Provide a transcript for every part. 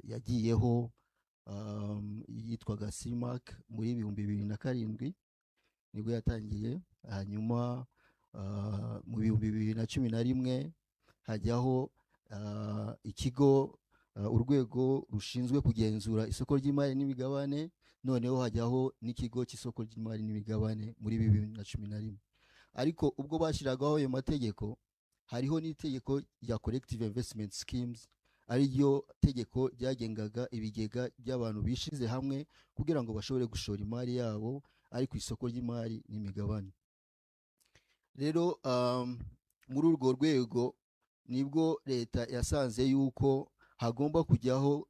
yagiyeho, yitwaga CMAC, muri 2007 nibwo yatangiye. Hanyuma mu 2011 hajyaho ikigo, urwego rushinzwe kugenzura isoko ry'imari n'imigabane. Noneho hajyaho n'ikigo cy'isoko ry'imari n'imigabane muri 2011. Ariko ubwo bashyiragaho ayo mategeko, hariho n'itegeko rya collective investment schemes, ariryo tegeko ryagengaga ibigega by'abantu bishize hamwe kugira ngo bashobore gushora imari yabo ari ku isoko ry'imari n'imigabane. Rero muri urwo rwego nibwo leta yasanze yuko hagomba kujyaho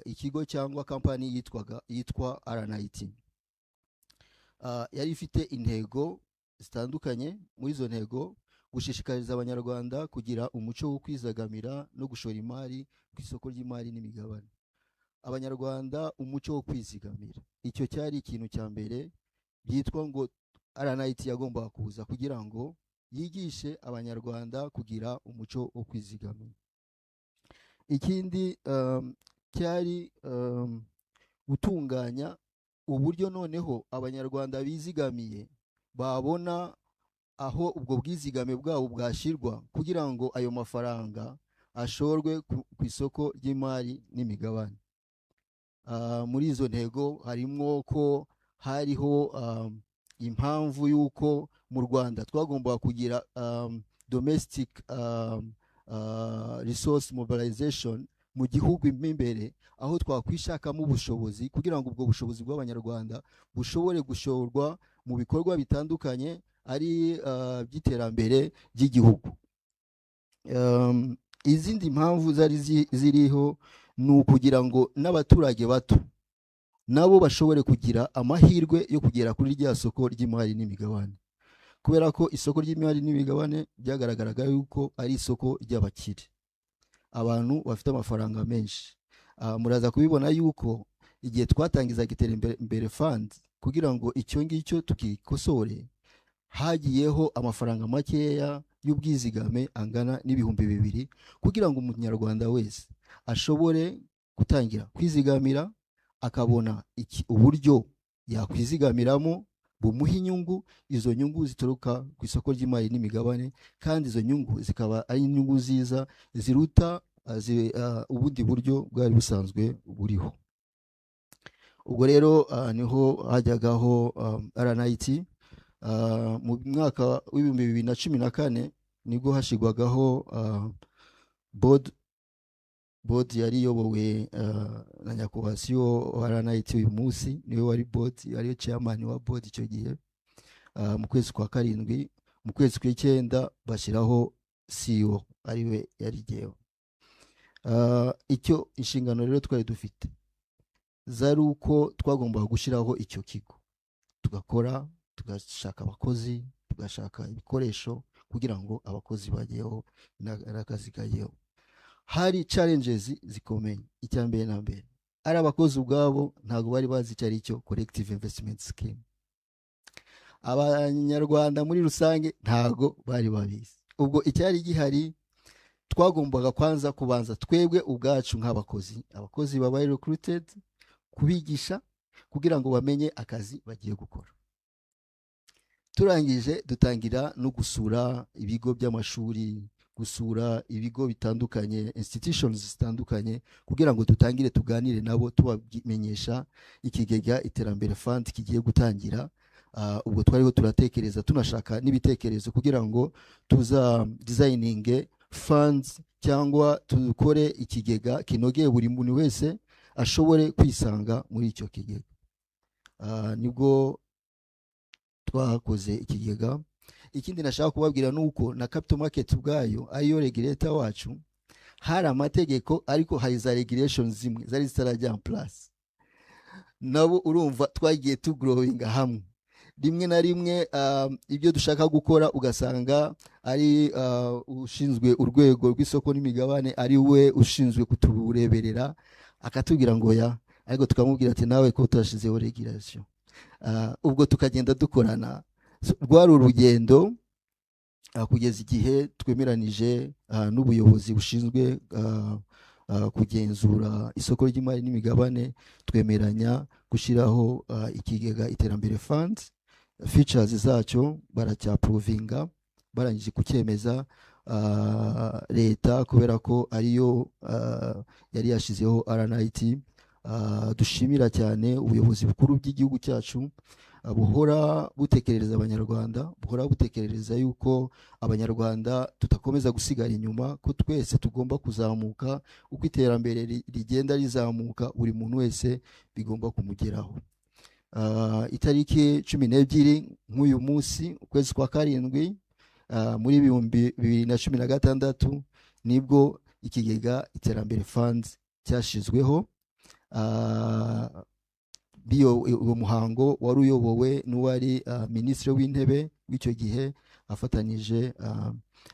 ikigo cyangwa kampani yitwa RNIT. Yari ifite intego zitandukanye. Muri izo ntego, gushishikariza Abanyarwanda kugira umuco wo kwizigamira no gushora imari ku isoko ry'imari n'imigabane. Abanyarwanda umuco wo kwizigamira, icyo cyari ikintu cya mbere byitwa ngo RNIT yagombaga kuza kugira ngo yigishe Abanyarwanda kugira umuco wo kwizigamira. Ikindi cyari gutunganya uburyo noneho Abanyarwanda bizigamiye babona aho ubwo bwizigame bwabo bwashyirwa kugira ngo ayo mafaranga ashorwe ku isoko ry'imari n'imigabane. Muri izo ntego harimo ko hariho impamvu y'uko mu Rwanda twagombaga kugira domestic resource mobilization mu gihugu mo imbere, aho twakwishakamo ubushobozi kugira ngo ubwo bushobozi bw'Abanyarwanda bushobore gushorwa mu bikorwa bitandukanye ari by'iterambere ry'igihugu. Izindi mpamvu zari ziriho ni ukugira ngo n'abaturage bato nabo bashobore kugira amahirwe yo kugera kuri rya soko ry'imari n'imigabane, kubera ko isoko ry'imari n'imigabane byagaragaraga yuko ari isoko ry'abakire, abantu bafite amafaranga menshi. Muraza kubibona yuko igihe twatangizaga Iterambere Fund, kugira ngo icyo ngicyo tukikosore, hagiyeho amafaranga makeya y'ubwizigame angana n'2000 kugira ngo Umunyarwanda wese ashobore gutangira kwizigamira, akabona uburyo yakwizigamiramo bumuha inyungu, izo nyungu zituruka ku isoko ry'imari n'imigabane, kandi izo nyungu zikaba ari inyungu nziza ziruta ubundi buryo bwari busanzwe buriho. Ubwo rero niho hajyagaho RNIT. Mu mwaka w'2014 nibwo hashyirwagaho board yari iyobowe na nyakubahwa CEO wa RNIT uyu munsi. Niwe wari board, ariyo chairman wa board icyo gihe. Mu kwezi kwa karindwi, mu kwezi kw'icyenda bashyiraho CEO, ariwe yari jyewe. Icyo inshingano rero twari dufite zari uko twagombaga gushyiraho icyo kigo, tugakora, tugashaka abakozi, tugashaka ibikoresho kugira ngo abakozi bajyeho n'akazi kajyeho. Hari challenges zikomeye. Icya mbere na mbere, ari abakozi ubwabo ntabwo bari bazi icyo ari cyo collective investment scheme. Abanyarwanda muri rusange ntabwo bari babizi. Ubwo icyari gihari, twagombaga kwanza kubanza twebwe ubwacu nk'abakozi, abakozi babaye recruited, kubigisha kugira ngo bamenye akazi bagiye gukora. Turangije dutangira no gusura ibigo by'amashuri, gusura ibigo bitandukanye, institutions zitandukanye, kugira ngo dutangire tuganire nabo, tubamenyesha ikigega Iterambere Fund kigiye gutangira. Ubwo twariho turatekereza, tunashaka n'ibitekerezo kugira ngo tuza designinge funds cyangwa dukore ikigega kinogeye buri muntu wese ashobore kwisanga muri icyo kigega. Nibwo twakoze ikigega. Ikindi nashaka kubabwira ni uko na capital market ubwayo, ariyo regulator wacu, hari amategeko, ariko hari za regulations zimwe zari zitarajya en place. Nabo urumva twagiye tugrowinga hamwe. Rimwe na rimwe ibyo dushaka gukora ugasanga ari ushinzwe urwego rw'isoko n'imigabane ari we ushinzwe kutureberera, akatubwira ngo ya, ariko tukamubwira ati: "Nawe ko tutashizeho regulation?" Ubwo tukagenda dukorana. So, rwari urugendo kugeza igihe twemeranije n'ubuyobozi bushinzwe kugenzura isoko ry'imari n'imigabane, twemeranya gushyiraho ikigega Iterambere Fund. Features zacyo baracyaprovinga, barangije kucyemeza, leta, kubera ko ariyo yari yashyizeho RNIT. Dushimira cyane ubuyobozi bukuru bw'igihugu cyacu, buhora butekerereza Abanyarwanda, buhora butekerereza yuko Abanyarwanda tudakomeza gusigara inyuma, ko twese tugomba kuzamuka. Uko iterambere rigenda rizamuka, buri muntu wese bigomba kumugeraho. Itariki 12 nk'uyu munsi, ukwezi kwa karindwi, muri 2016, nibwo ikigega Iterambere Fund cyashyizweho. Uwo muhango wari uyobowe n'uwari minisitiri w'intebe w'icyo gihe, afatanyije,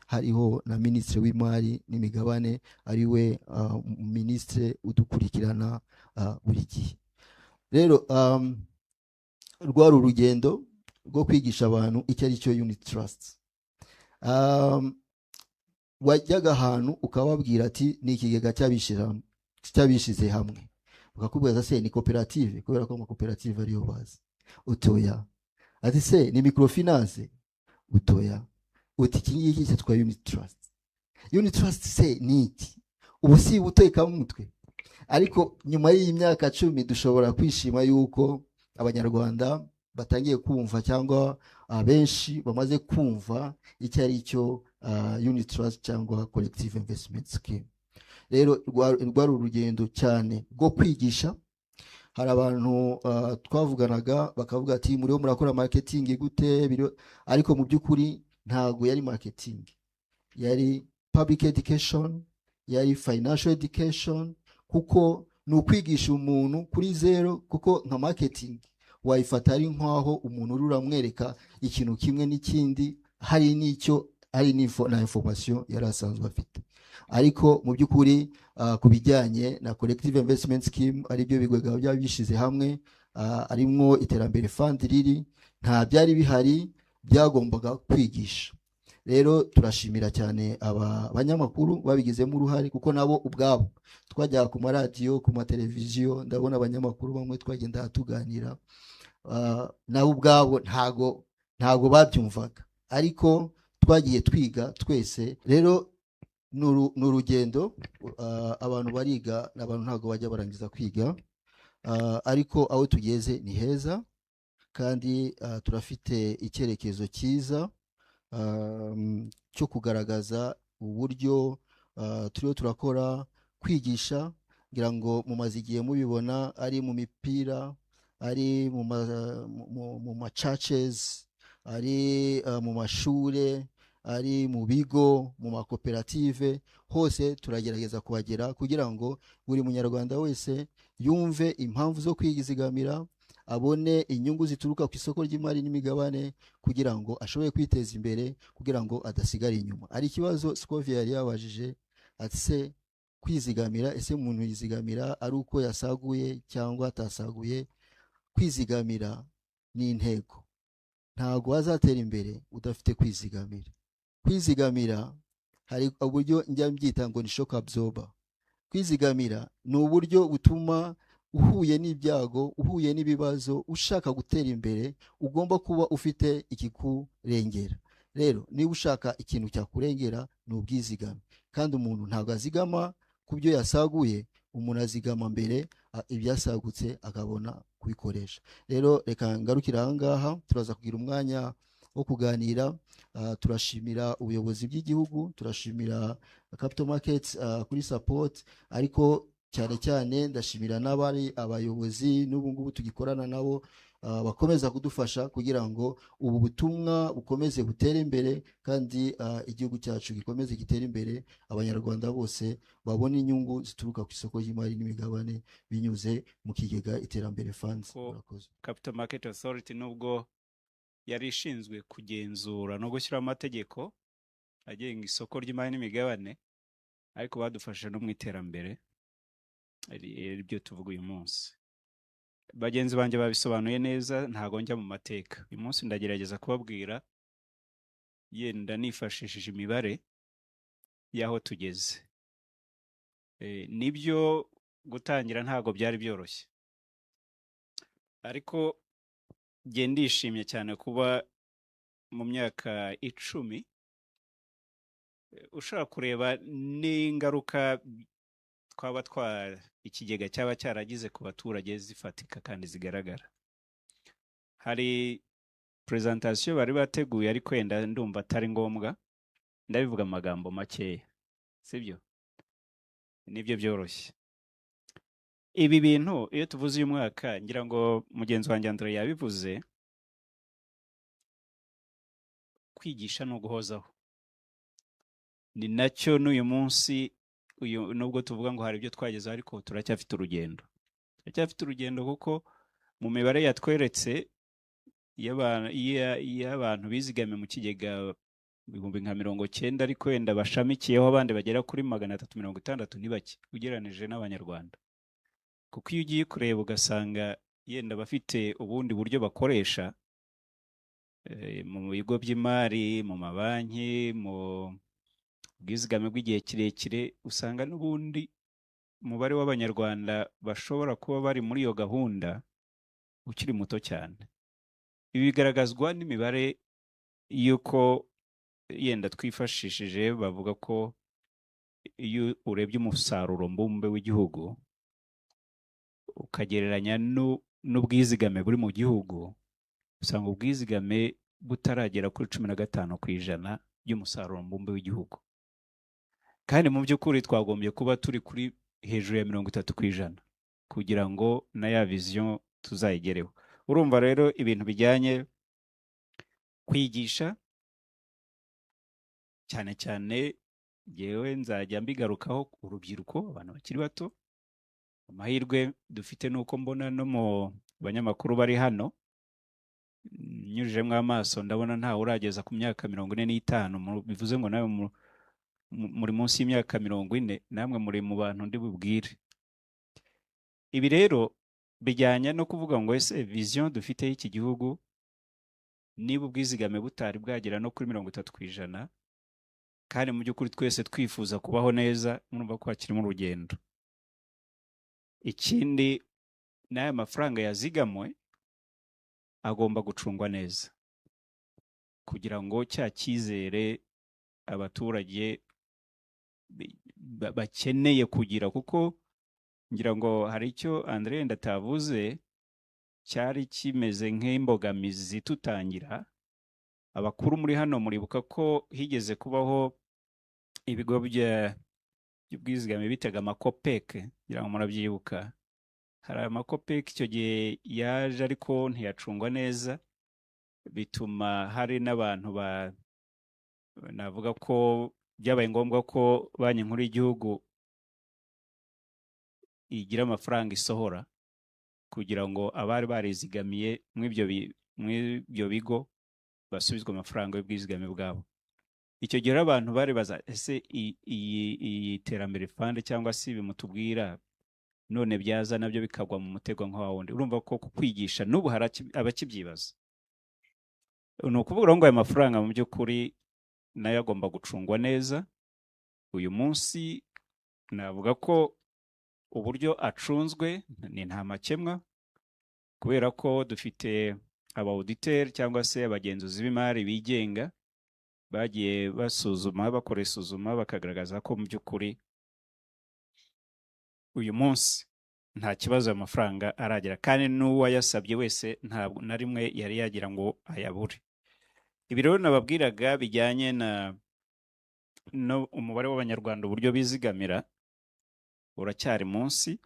hariho na minisitiri w'imari n'imigabane, ariwe minisitiri udukurikirana buri gihe. Rero rwari urugendo rwo kwigisha abantu icyo ari cyo unit trust. Wajyaga ahantu ukababwira ati ni ikigega cy'abishyize hamwe, bakakubwira se ni koperative, kubera ko amakoperative ariyo bazi. Utoya ati se ni microfinance? Utoya. Uti iki ngiki cyitwa unit trust. Unit trust se ni iki? Ubu si ubutekamutwe? Ariko nyuma y'iyi myaka 10 dushobora kwishima yuko Abanyarwanda batangiye kumva, cyangwa abenshi bamaze kumva icyo ari cyo unit trust cyangwa collective investment scheme. Rero rwari urugendo cyane rwo kwigisha. Hari abantu twavuganaga bakavuga ati muriho murakora marketing gute? Ariko mu by'ukuri ntabwo yari marketing, yari public education, yari financial education, kuko ni ukwigisha umuntu kuri zero, kuko nka marketing wayifata ari nk'aho umuntu uri uramwereka ikintu kimwe n'ikindi, hari n'icyo hari na information yari asanzwe afite. Ariko mu by'ukuri ku bijyanye na collective investment scheme, aribyo bigega byaba bishyize hamwe, arimwo Iterambere Fund riri, nta byari bihari byagombaga kwigisha. Rero turashimira cyane aba banyamakuru babigizemo uruhare, kuko nabo ubwabo twajyaga ku maradiyo, ku mateleviziyo, ndabona abanyamakuru bamwe twagenda tuganira, nabo ubwabo ntago babyumvaga, ariko twagiye twiga twese. Rero ni urugendo, abantu bariga, abantu ntabwo bajya barangiza kwiga, ariko aho tugeze ni heza kandi turafite icyerekezo cyiza cyo kugaragaza uburyo turiho turakora kwigisha. Ngira ngo mumaze igihe mubibona, ari mu mipira, ari mu ma churches, ari mu mashure, ari mu bigo, mu makoperative, hose turagerageza kuhagera kugira ngo buri Munyarwanda wese yumve impamvu zo kwizigamira, abone inyungu zituruka ku isoko ry'imari n'imigabane, kugira ngo ashobore kwiteza imbere, kugira ngo adasigara inyuma. Hari ikibazo Scovia yari yabajije ati se kwizigamira, ese umuntu yizigamira ari uko yasaguye cyangwa atasaguye? Kwizigamira ni intego. Ntabwo wazatera imbere udafite kwizigamira. Kwizigamira hari uburyo njya mbyita ngo ni shock absorber. Kwizigamira ni uburyo butuma uhuye n'ibyago, uhuye n'ibibazo, ushaka gutera imbere, ugomba kuba ufite ikikurengera. Rero niba ushaka ikintu cyakurengera, ni ubwizigame. Kandi umuntu ntabwo azigama ku byo yasaguye, umuntu azigama mbere ibyasagutse akabona kubikoresha. Rero reka ngarukire aha ngaha, turaza kugira umwanya wo kuganira. Turashimira ubuyobozi bw'igihugu, turashimira Capital Markets kuri support, ariko cyane cyane ndashimira n'abari abayobozi n'ubu ngubu tugikorana nabo, bakomeza kudufasha kugira ngo ubu butumwa bukomeze butere imbere, kandi igihugu cyacu gikomeze gitere imbere, Abanyarwanda bose babone inyungu zituruka ku isoko ry'imari n'imigabane binyuze mu kigega Iterambere Fund. Ko Murakoze. Capital Market Authority, nubwo yari ishinzwe kugenzura no gushyiraho amategeko agenga isoko ry'imari n'imigabane, ariko badufashije no mu iterambere ari byo tuvuga uyu munsi. Bagenzi banjye babisobanuye neza, ntago njya mu mateka. Uyu munsi ndagerageza kubabwira, yenda nifashishije imibare y'aho tugeze. Nibyo gutangira ntabwo byari byoroshye, ariko njye ndishimye cyane kuba mu myaka 10 ushobora kureba n'ingaruka twaba twa ikigega cyaba cyaragize ku baturage zifatika kandi zigaragara. Hari presentation bari bateguye, ariko wenda ndumva atari ngombwa, ndabivuga mu magambo makeya, sibyo? Nibyo byoroshye. Ibi bintu iyo tuvuze uyu mwaka, ngira ngo mugenzi wanjye Andre yabivuze, kwigisha no guhozaho ni nacyo n'uyu munsi uyu, nubwo tuvuga ngo hari ibyo twagezeho, ariko turacyafite urugendo, turacyafite urugendo, kuko mu mibare yatweretse y'abantu bizigamiye mu kigega 90,000, ariko wenda bashamikiyeho abandi bagera kuri 360 ni bake ugereranije n'Abanyarwanda. Kuko iyo ugiye kureba ugasanga yenda bafite ubundi buryo bakoresha mu bigo by'imari, mu mabanki, mu bwizigame bw'igihe kirekire, usanga n'ubundi umubare w'Abanyarwanda bashobora kuba bari muri iyo gahunda ukiri muto cyane. Ibi bigaragazwa n'imibare y'uko yenda twifashishije, bavuga ko iyo urebye umusaruro mbumbe w'igihugu ukagereranya n'ubwizigame buri mu gihugu, usanga ubwizigame butaragera kuri 15% by'umusaruro mbumbe w'igihugu, kandi mu by'ukuri twagombye kuba turi kuri hejuru ya 30% kugira ngo na ya vision tuzayigereho. Urumva rero ibintu bijyanye kwigisha cyane cyane, yewe nzajya mbigarukaho, urubyiruko, abantu bakiri bato. Amahirwe dufite ni uko mbona no mu banyamakuru bari hano, nyujijemo amaso ndabona ntawe urageza ku myaka 45, bivuze ngo nawe muri munsi y'imyaka 40, namwe muri mu bantu ndi bubwire. Ibi rero bijyanye no kuvuga ngo ese vision dufite y'iki gihugu, niba ubwizigame butari bwagera no kuri 30%, kandi mu by'ukuri twese twifuza kubaho neza, murumva ko hakirimo urugendo. Ikindi, n'aya mafaranga yazigamwe agomba gucungwa neza kugira ngo cya cyizere abaturage bakeneye kugira, kuko ngira ngo hari icyo Andre ndatavuze cyari kimeze nk'imbogamizi tutangira. Abakuru muri hano muribuka ko higeze kubaho ibigo by'ubwizigame bitaga amakopeke, ngira ngo murabyibuka. Hari amakopeke icyo gihe yaje ariko ntiyacungwa neza, bituma hari n'abantu navuga ko byabaye ngombwa ko Banki Nkuru y'Igihugu igira amafaranga isohora kugira ngo abari barizigamiye mw'ibyo bigo basubizwe amafaranga y'ubwizigame bwabo. Icyo gihe abantu bari baza, ese iyi Terambere Fund cyangwa se ibi mutubwira none byaza nabyo bikagwa mu mutego nka wa wundi. Urumva ko kukwigisha n'ubu hari abakibyibaza. Ni ukuvuga ngo aya mafaranga mu by'ukuri nayo agomba gucungwa neza. Uyu munsi navuga ko uburyo acunzwe ni nta makemwa, kubera ko dufite aba auditeur cyangwa se abagenzuzi b'imari bigenga bagiye basuzuma, bakora isuzuma, bakagaragaza ko mu by'ukuri uyu munsi nta kibazo ayo mafaranga aragera, kandi n'uwayasabye wese ntabwo na rimwe yari yagira ngo ayabure. Ibi rero nababwiraga bijyanye na no umubare w'Abanyarwanda uburyo bizigamira uracyari munsi,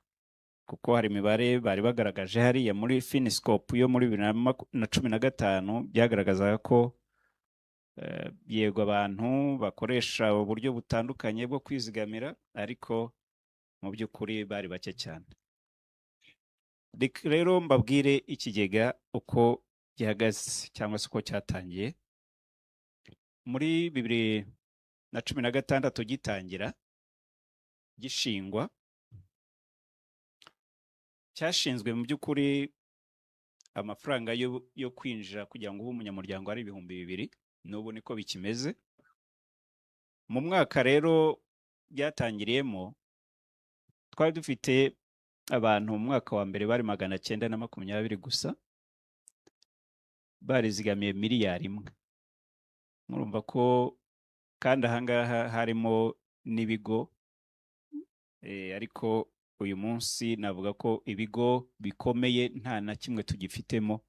kuko hari imibare bari bagaragaje hariya muri Finiscope yo muri 2015, byagaragazaga ko yego abantu bakoresha uburyo butandukanye bwo kwizigamira, ariko mu by'ukuri bari bake cyane. Rero mbabwire ikigega uko gihagaze cyangwa se uko cyatangiye. Muri 2016 gitangira gishingwa, cyashinzwe mu by'ukuri amafaranga yo kwinjira kugira ngo ube umunyamuryango ari 2000, n'ubu niko bikimeze. Mu mwaka rero byatangiriyemo Twari dufite abantu mu mwaka wa mbere bari 920 gusa, barizigamiye miliyari 1. Murumva ko kandi ahangaha harimo n'ibigo, ariko uyu munsi navuga ko ibigo bikomeye nta na kimwe tugifitemo.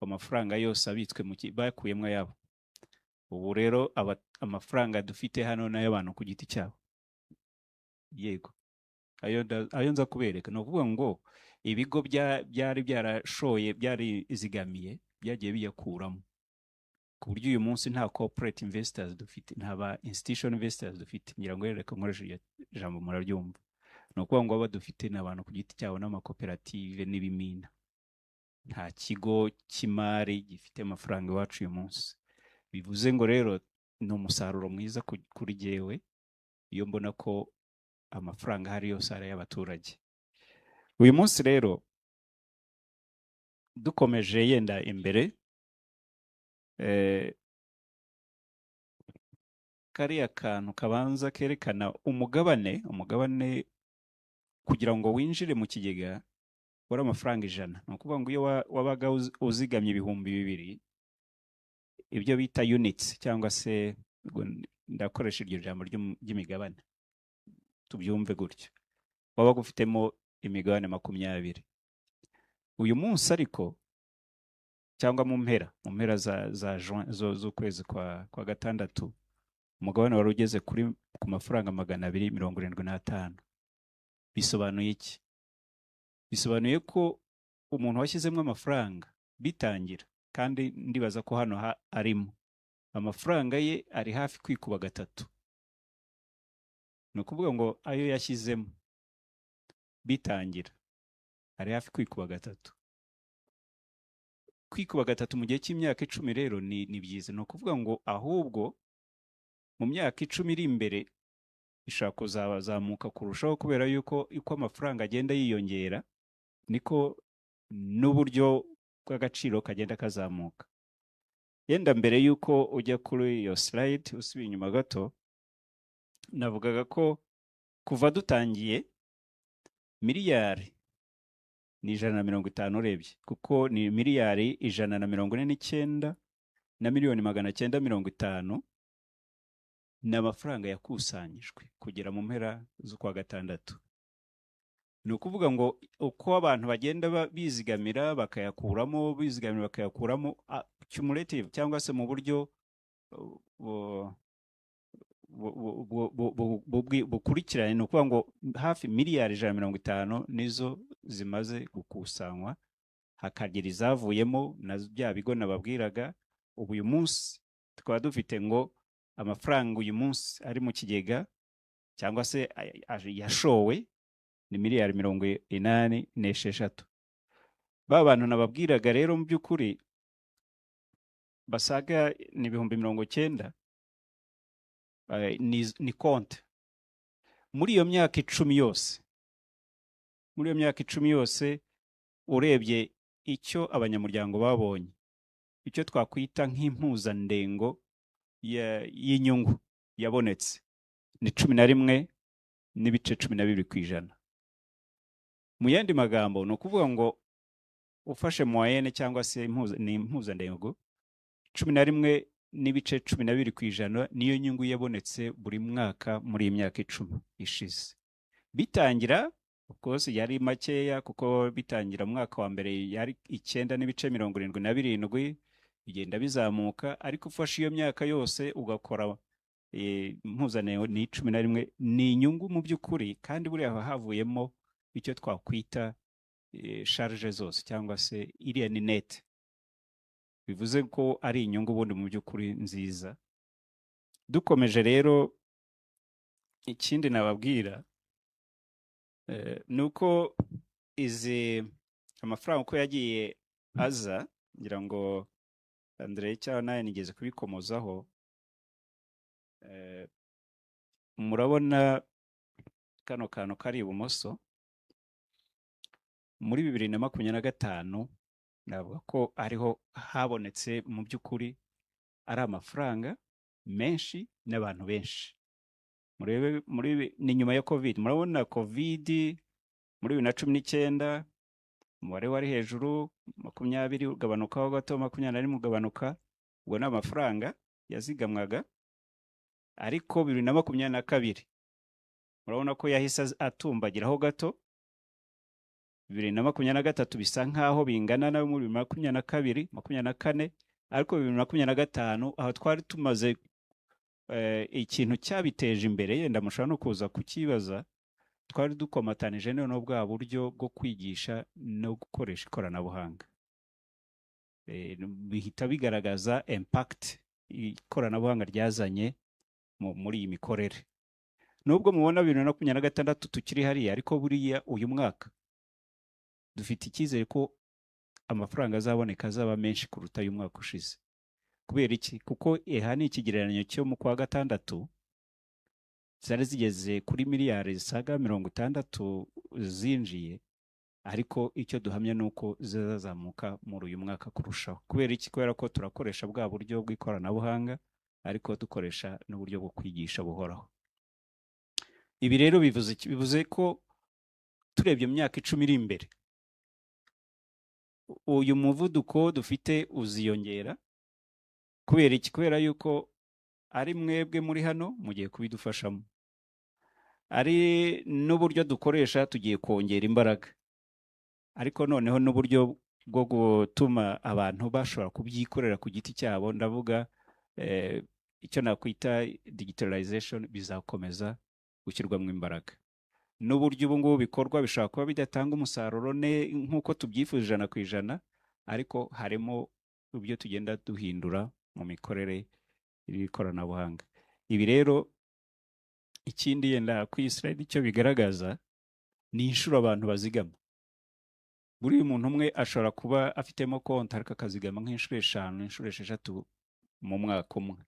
Amafaranga yose abitswe bakuyemo ayabo. Ubu rero amafaranga dufite hano ni ay'abantu ku giti cyabo. Yego, ayo nza kubereka, ni ukuvuga ngo ibigo byari byarashoye, byarizigamiye, byagiye biyakuramo, ku buryo uyu munsi nta corporate investors dufite, nta ba institution investors dufite. Ngira ngo reka nkoreshe iryo jambo, muraryumva. Ni ukuvuga ngo abo dufite ni abantu ku giti cyabo n'amakoperative n'ibimina. Nta kigo cy'imari gifite amafaranga iwacu uyu munsi. Bivuze ngo rero ni umusaruro mwiza kuri jyewe iyo mbona ko amafaranga ahari yose ari ay'abaturage. Uyu munsi rero dukomeje yenda imbere, kariya kantu kabanza kerekana umugabane kugira ngo winjire mu kigega wari amafaranga 100. Ni ukuvuga ngo iyo wabaga uzigamye 2000, ibyo bita units, cyangwa se ubwo ndakoresha iryo jambo ry'imigabane tubyumve gutyo, wabaga ufitemo imigabane 20. Uyu munsi ariko, cyangwa mu mpera za juin, z'ukwezi kwa gatandatu, umugabane wari ugeze ku mafaranga 275. Bisobanuye iki? Bisobanuye ko umuntu washyizemo amafaranga bitangira, kandi ndibaza ko hano arimo, amafaranga ye ari hafi kwikuba gatatu. Ni ukuvuga ngo ayo yashyizemo bitangira ari hafi kwikuba gatatu. Kwikuba gatatu mu gihe cy'imyaka 10 rero ni byiza. Ni ukuvuga ngo ahubwo mu myaka 10 iri imbere ishobora kuzazamuka kurushaho, kubera yuko uko amafaranga agenda yiyongera niko n'uburyo bw'agaciro kagenda kazamuka. Yenda mbere yuko ujya kuri iyo slide, usubiye inyuma gato, navugaga ko kuva dutangiye miliyari ni 150 urebye, kuko ni miliyari 149 na miliyoni 950 ni amafaranga yakusanyijwe kugera mu mpera z'ukwa gatandatu. Ni ukuvuga ngo uko abantu bagenda bizigamira bakayakuramo, bizigamira bakayakuramo, cumulative cyangwa se mu buryo bukurikiranye, ni ukuvuga ngo hafi miliyari 150 nizo zimaze gukusanywa, hakagira izavuyemo na bya bigo nababwiraga. Ubu uyu munsi tukaba dufite ngo amafaranga uyu munsi ari mu kigega cyangwa se yashowe ni miliyari 86. Ba bantu nababwiraga rero mu by'ukuri basaga ni 90,000, ni konte muri iyo myaka 10 yose. Muri iyo myaka 10 yose, urebye icyo abanyamuryango babonye, icyo twakwita nk'impuzandengo y'inyungu yabonetse ni 11.12%. Mu yandi magambo, ni ukuvuga ngo ufashe moyenne cyangwa se ni impuzandengo, 11.12% niyo nyungu yabonetse buri mwaka muri iyi myaka 10 ishize. Bitangira, of course, yari makeya, kuko bitangira mu mwaka wa mbere yari 9.77, bigenda bizamuka, ariko ufashe iyo myaka yose ugakora impuzandengo ni 11. Ni inyungu mu by'ukuri, kandi buriya haba havuyemo icyo twakwita charge zose, cyangwa se iriya ni net. Bivuze ko ari inyungu ubundi mu by'ukuri nziza. Dukomeje rero, ikindi nababwira ni uko izi amafaranga uko yagiye aza, ngira ngo Andre cyangwa nawe nigeze kubikomozaho, murabona kano kantu kari ibumoso. Muri 2025 navuga ko ariho habonetse mu by'ukuri ari amafaranga menshi n'abantu benshi. Murebe muri ni nyuma ya COVID. Murabona COVID muri 2019 umubare wari hejuru, 20 ugabanukaho gato, 21 ugabanuka. Ubwo ni amafaranga yazigamwaga. Ariko 2022 murabona ko yahise atumbagiraho gato. 2023 bisa nkaho bingana na muri 2022, 24, ariko 2025 aho twari tumaze ikintu cyabiteje imbere, yenda mushobora no kuza kukibaza, twari dukomatanije noneho bwa buryo bwo kwigisha no gukoresha ikoranabuhanga. Bihita bigaragaza impact ikoranabuhanga ryazanye muri iyi mikorere. Nubwo mubona 2026 tukiri hariya, ariko buriya uyu mwaka dufite icyizere ko amafaranga azaboneka azaba menshi kuruta y'umwaka ushize. Kubera iki? Kuko aha ni ikigereranyo cyo mu kwa gatandatu, zari zigeze kuri miliyari zisaga 60 zinjiye, ariko icyo duhamya ni uko zizazamuka muri uyu mwaka kurushaho. Kubera iki? Kubera ko turakoresha bwa buryo bw'ikoranabuhanga, ariko dukoresha n'uburyo bwo kwigisha buhoraho. Ibi rero bivuze iki? Bivuze ko turebye mu myaka 10 iri imbere, uyu muvuduko dufite uziyongera. Kubera iki? Kubera yuko ari mwebwe muri hano mugiye kubidufashamo, ari n'uburyo dukoresha tugiye kongera imbaraga, ariko noneho n'uburyo bwo gutuma abantu bashobora kubyikorera ku giti cyabo, ndavuga icyo nakwita digitalization, bizakomeza gushyirwamo imbaraga. N'uburyo ubu ngubu bikorwa bishobora kuba bidatanga umusaruro nk'uko tubyifuza 100%, ariko harimo ibyo tugenda duhindura mu mikorere y'ikoranabuhanga. Ibi rero ikindi yenda ku iyi slide icyo bigaragaza ni inshuro abantu bazigama. Buriya umuntu umwe ashobora kuba afitemo konti ariko akazigama nk'inshuro 5, inshuro 6 mu mwaka umwe.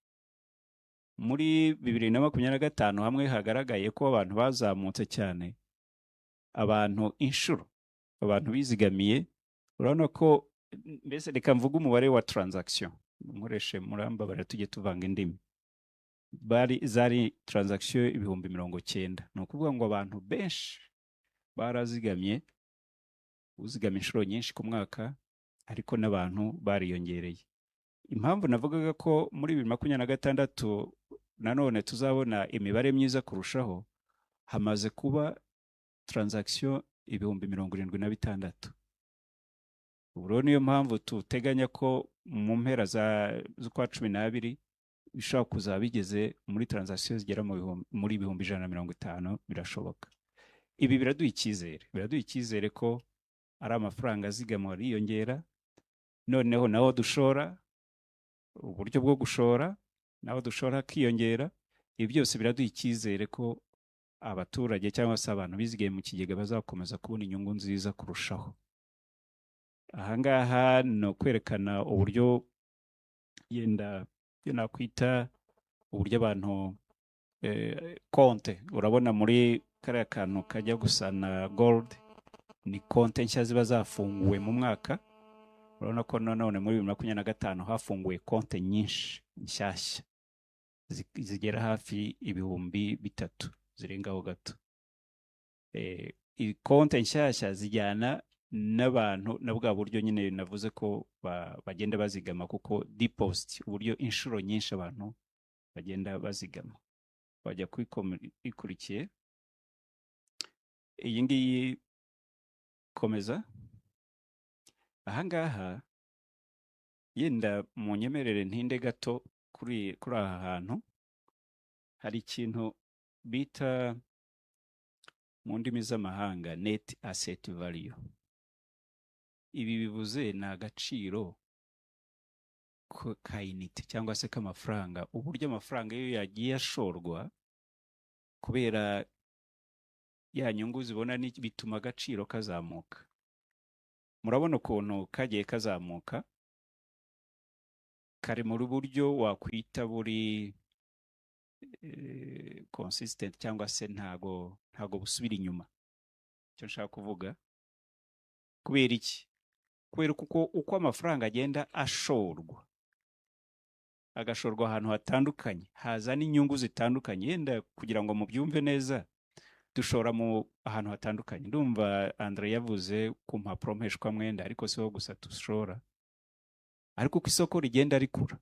Muri 2025 hamwe hagaragaye ko abantu bazamutse cyane, abantu inshuro abantu bizigamiye, urabona ko mbese reka mvuge umubare wa transaction nkoreshe, murambabarira tujye tuvanga indimi, bari zari transaction 90,000. Ni ukuvuga ngo abantu benshi barazigamye, uzigama inshuro nyinshi ku mwaka, ariko n'abantu bariyongereye. Impamvu navugaga ko muri 2026 nanone tuzabona imibare myiza kurushaho, hamaze kuba transaction 76,000. Ubu rero niyo mpamvu tuteganya ko mu mpera z'ukwa 12 bishobora kuzaba bigeze muri transaction zigera muri 150,000, birashoboka. Ibi biraduha icyizere, biraduha icyizere ko ari amafaranga azigamwa ariyongera, noneho naho dushora, uburyo bwo gushora naho dushora hakiyongera. Ibi byose biraduha icyizere ko abaturage cyangwa se abantu bizigaye mu kigega bazakomeza kubona inyungu nziza kurushaho. Aha ngaha ni ukwerekana uburyo yenda ibyo nakwita uburyo abantu konte, urabona muri kariya kantu kajya gusa na gold, ni konte nshya ziba zafunguwe mu mwaka. Urabona ko nanone muri 2025 hafunguwe konte nyinshi nshyashya zigera hafi 3,000 zirengaho gato. Konte nshyashya zijyana n'abantu na bwa buryo nyine navuze ko bagenda bazigama, kuko deposit uburyo inshuro nyinshi abantu bagenda bazigama. Bajya ikurikiye iyi ngiyi, komeza. Aha ngaha yenda munyemerere ntinde gato kuri aha hantu hari ikintu bita mu ndimi z'amahanga net asset value. Ibi bivuze ni agaciro ka unité cyangwa se k'amafaranga, uburyo amafaranga iyo yagiye ashorwa kubera ya nyungu zibona bituma agaciro kazamuka. Murabona ukuntu kagiye kazamuka, kari muri buryo wakwita buri consistent cyangwa se ntago busubira inyuma. Icyo nshaka kuvuga, kubera iki? Kubera kuko uko amafaranga agenda ashorwa, agashorwa ahantu hatandukanye, haza n'inyungu zitandukanye. Yenda kugira ngo mubyumve neza, dushora mu ahantu hatandukanye. Ndumva Andre yavuze ku mpapuro mpeshwamwenda, ariko siho gusa dushora. Ariko uko isoko rigenda rikura,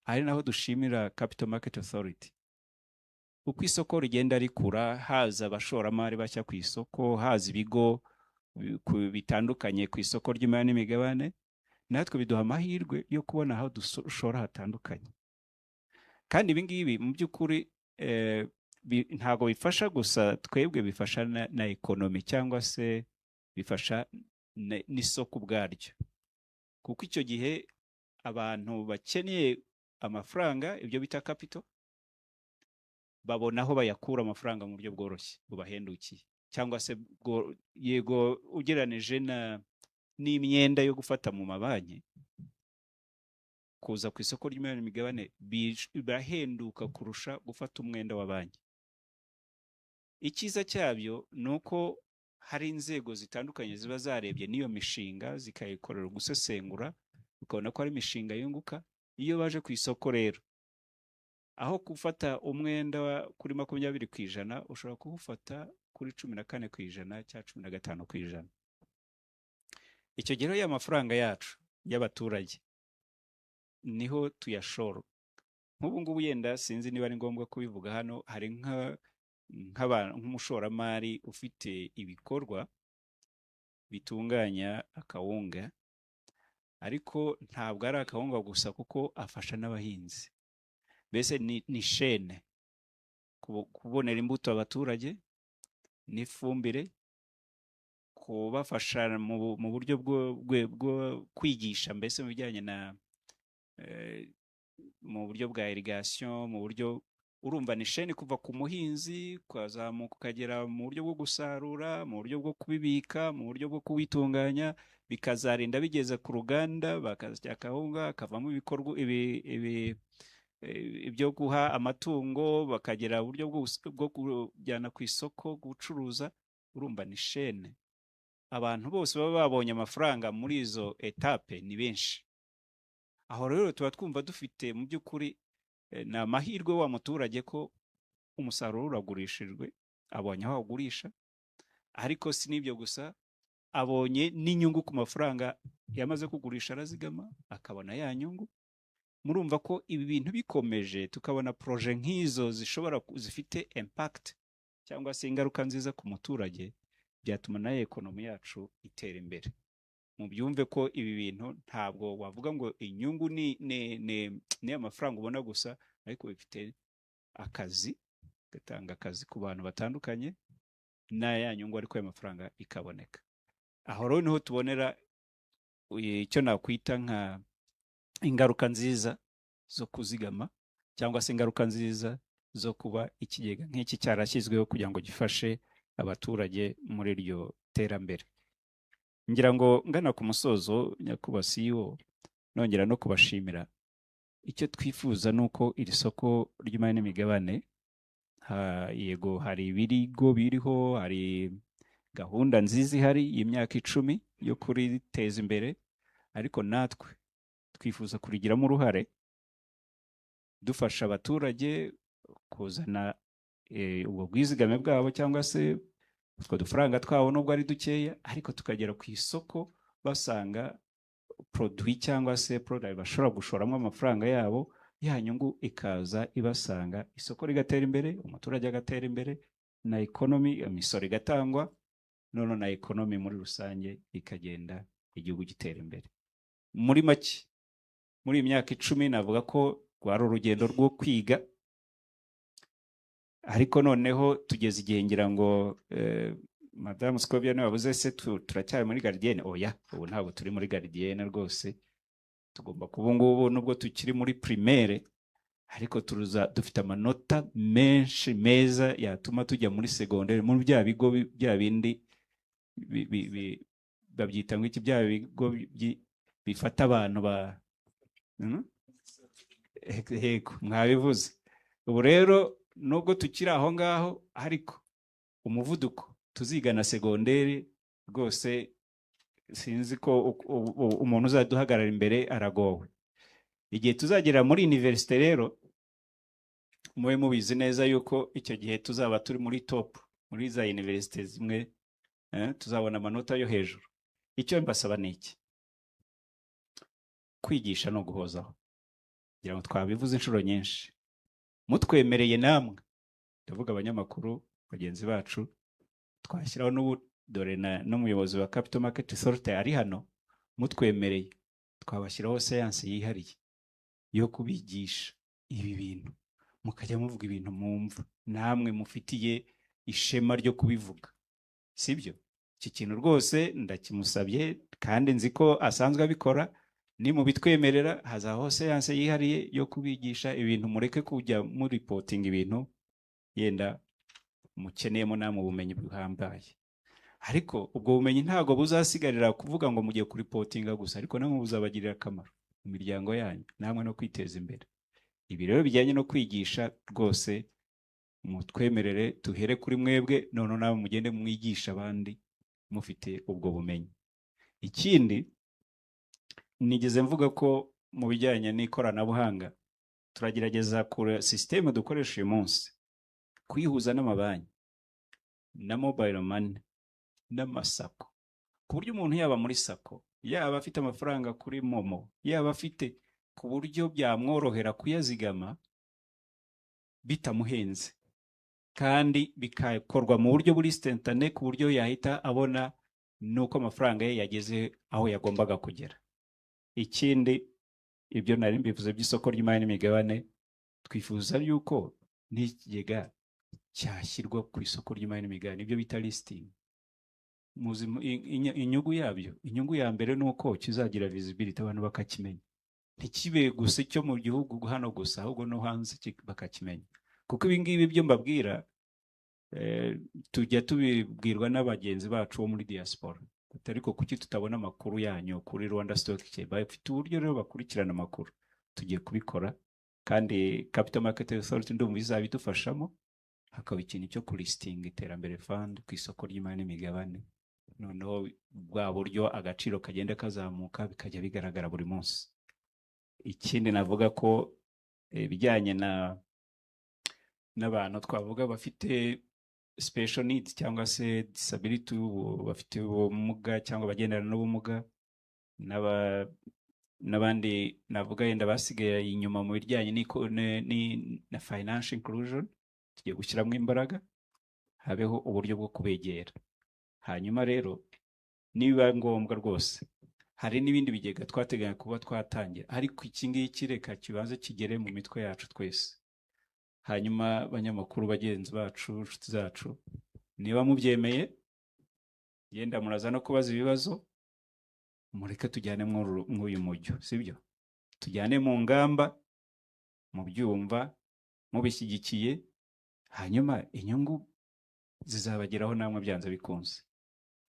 ari naho dushimira Capital Market Authority, uko isoko rigenda rikura, haza abashoramari bashya ku isoko, haza ibigo bitandukanye ku isoko ry'imari n'imigabane, natwe biduha amahirwe yo kubona aho dushora hatandukanye. Kandi ibi ngibi mu by'ukuri ntabwo bifasha gusa twebwe, bifasha na economy, cyangwa se bifasha n'isoko ubwaryo, kuko icyo gihe abantu bakeneye amafaranga, ibyo bita capital, babona aho bayakura amafaranga mu buryo bworoshye, bubahendukiye, cyangwa se yego, ugereranije na n'imyenda yo gufata mu mabanki, kuza ku isoko ry'imari n'imigabane birahenduka kurusha gufata umwenda wa banki. Icyiza cyabyo ni uko hari inzego zitandukanye ziba zarebye n'iyo mishinga, zikayikorera gusesengura, ukabona ko ari imishinga yunguka. Iyo baje ku isoko rero, aho gufata umwenda kuri 20%, ushobora kuwufata kuri 14% cyangwa 15%. Icyo gihe rero ya mafaranga yacu y'abaturage niho tuyashora. Nk'ubu ngubu, yenda sinzi niba ari ngombwa kubivuga hano, hari nk'umushoramari ufite ibikorwa bitunganya akawunga, ariko ntabwo ari akawunga gusa, kuko afasha n'abahinzi. Mbese ni chaîne: kubonera imbuto abaturage n'ifumbire, kubafasha mu buryo bwo kwigisha, mbese mu bijyanye na mu buryo bwa irrigation, mu buryo, urumva ni chaîne kuva ku muhinzi ukazamuka ukagera mu buryo bwo gusarura, mu buryo bwo kubibika, mu buryo bwo kubitunganya, bikazarinda bigeze ku ruganda, bakasya akawunga, hakavamo ibikorwa ibi ibyo guha amatungo, bakagira uburyo bwo kujyana ku isoko gucuruza. Urumva ni chaîne. Abantu bose baba babonye amafaranga muri izo étapes ni benshi. Aho rero tuba twumva dufite mu by'ukuri ni amahirwe wa muturage ko umusaruro uragurishijwe, abonye aho awugurisha, ariko si n'ibyo gusa, abonye n'inyungu ku mafaranga yamaze kugurisha, arazigama akabona ya nyungu. Murumva ko ibi bintu bikomeje, tukabona projets nk'izo zishobora zifite impact cyangwa se ingaruka nziza ku muturage, byatuma nayo economy yacu itera imbere. Mubyumve ko ibi bintu ntabwo wavuga ngo inyungu ni amafaranga ubona gusa, ariko bifite akazi, gatanga akazi ku bantu batandukanye, na ya nyungu ariko ayo mafaranga ikaboneka. Aho rero niho tubonera icyo nakwita nka ingaruka nziza zo kuzigama, cyangwa se ingaruka nziza zo kuba ikigega nk'iki cyarashyizweho kugira ngo gifashe abaturage muri iryo terambere. Ngira ngo ngana ku musozo, nyakubahwa CEO, nongera no kubashimira, icyo twifuza ni uko iri soko ry'imari n'imigabane, yego hari ibirigo biriho, hari gahunda nziza ihari y'imyaka 10 yo kuriteza imbere, ariko natwe twifuza kurigiramo uruhare, dufasha abaturage kuzana ubwo bwizigame bwabo, cyangwa se utwo dufaranga twabo, nubwo ari dukeya, ariko tukagera ku isoko basanga produit cyangwa se product bashobora gushoramo amafaranga yabo, ya nyungu ikaza ibasanga, isoko rigatera imbere, umuturage agatera imbere, na economy, imisoro igatangwa, none na economy muri rusange ikagenda, igihugu gitera imbere. Muri make, muri iyi myaka 10 navuga ko rwari urugendo rwo kwiga, ariko noneho tugeze igihe, ngira ngo Madamu Scovia niwe wavuze se, turacyari muri gardienne? Oya, ubu ntabwo turi muri gardienne rwose. Tugomba kuba ngubu, nubwo tukiri muri primaire, ariko turuza dufite amanota menshi meza yatuma tujya muri secondaire, muri bya bigo bya bindi babyita ngo iki, bya bigo bifata abantu ba? Yego, mwabivuze. Ubu rero nubwo tukiri aho ngaho, ariko umuvuduko tuzigana secondaire rwose, sinzi ko umuntu uzaduhagarara imbere aragowe. Igihe tuzagera muri université rero, mube mubizi neza yuko icyo gihe tuzaba turi muri top muri za université zimwe, tuzabona amanota yo hejuru. Icyo mbasaba ni iki: kwigisha no guhozaho. Kugira ngo twabivuze inshuro nyinshi, mutwemereye namwe, ndavuga abanyamakuru bagenzi bacu, twashyiraho n'ubu, dore n'umuyobozi wa Capital Market Authority ari hano, mutwemereye twabashyiraho séance yihariye yo kubigisha ibi bintu, mukajya muvuga ibintu mwumva namwe mufitiye ishema ryo kubivuga, sibyo? Iki kintu rwose ndakimusabye, kandi nzi ko asanzwe abikora. Nimubitwemerera, hazabaho séance yihariye yo kubigisha ibintu, mureke kujya mureportinga ibintu yenda mukeneyemo namwe ubumenyi buhambaye. Ariko ubwo bumenyi ntabwo buzasigarira kuvuga ngo mugiye kureportinga gusa, ariko namwe buzabagirira akamaro mu miryango yanyu, namwe no kwiteza imbere. Ibi rero bijyanye no kwigisha, rwose mutwemerere tuhere kuri mwebwe, noneho nawe mugende mwigisha abandi mufite ubwo bumenyi. Ikindi, nigeze mvuga ko mu bijyanye n'ikoranabuhanga turagerageza kure sisiteme dukoresha uyu munsi kuyihuza n'amabanki na mobile money n'amaSACCO, ku buryo umuntu yaba muri SACCO, yaba afite amafaranga kuri MoMo, yaba afite, ku buryo byamworohera kuyazigama bitamuhenze, kandi bikakorwa mu buryo buri instantané, ku buryo yahita abona nuko amafaranga ye yageze aho yagombaga kugera. Ikindi, ibyo nari mbivuze by'isoko ry'imari n'imigabane, twifuza yuko n'ikigega cyashyirwa ku isoko ry'imari n'imigabane, ibyo bita listing. Muzi inyungu yabyo? Inyungu ya mbere ni uko kizagira visibility, abantu bakakimenya, ntikibe gusa icyo mu gihugu hano gusa, ahubwo no hanze bakakimenya. Kuko ibi ngibi byo mbabwira, tujya tubibwirwa n'abagenzi bacu bo muri diaspora. Ati: "Ariko kuki tutabona amakuru yanyu kuri Rwanda Stock Exchange?" Bafite uburyo rero bakurikirana amakuru. Tugiye kubikora, kandi Capital Market Authority ndumva izabidufashamo, hakaba ikintu cyo kulistinga Iterambere Fund ku isoko ry'imari n'imigabane, noneho bwa buryo agaciro kagenda kazamuka bikajya bigaragara buri munsi. Ikindi navuga ko ibijyanye na n'abantu twavuga bafite special needs cyangwa se disability, bafite ubumuga cyangwa abagendana n'ubumuga, n'abandi navuga yenda basigaye inyuma mu bijyanye na financial inclusion, tugiye gushyiramo imbaraga, habeho uburyo bwo kubegera. Hanyuma rero, nibiba ngombwa rwose, hari n'ibindi bigega twateganya kuba twatangira, ariko iki ngiki reka kibanze kigere mu mitwe yacu twese. Hanyuma banyamakuru bagenzi bacu, inshuti zacu, niba mubyemeye, yenda muraza no kubaza ibibazo, mureke tujyane mw'uyu mujyo, sibyo? Tujyane mu ngamba, mubyumva, mubishyigikiye, hanyuma inyungu zizabageraho namwe byanze bikunze.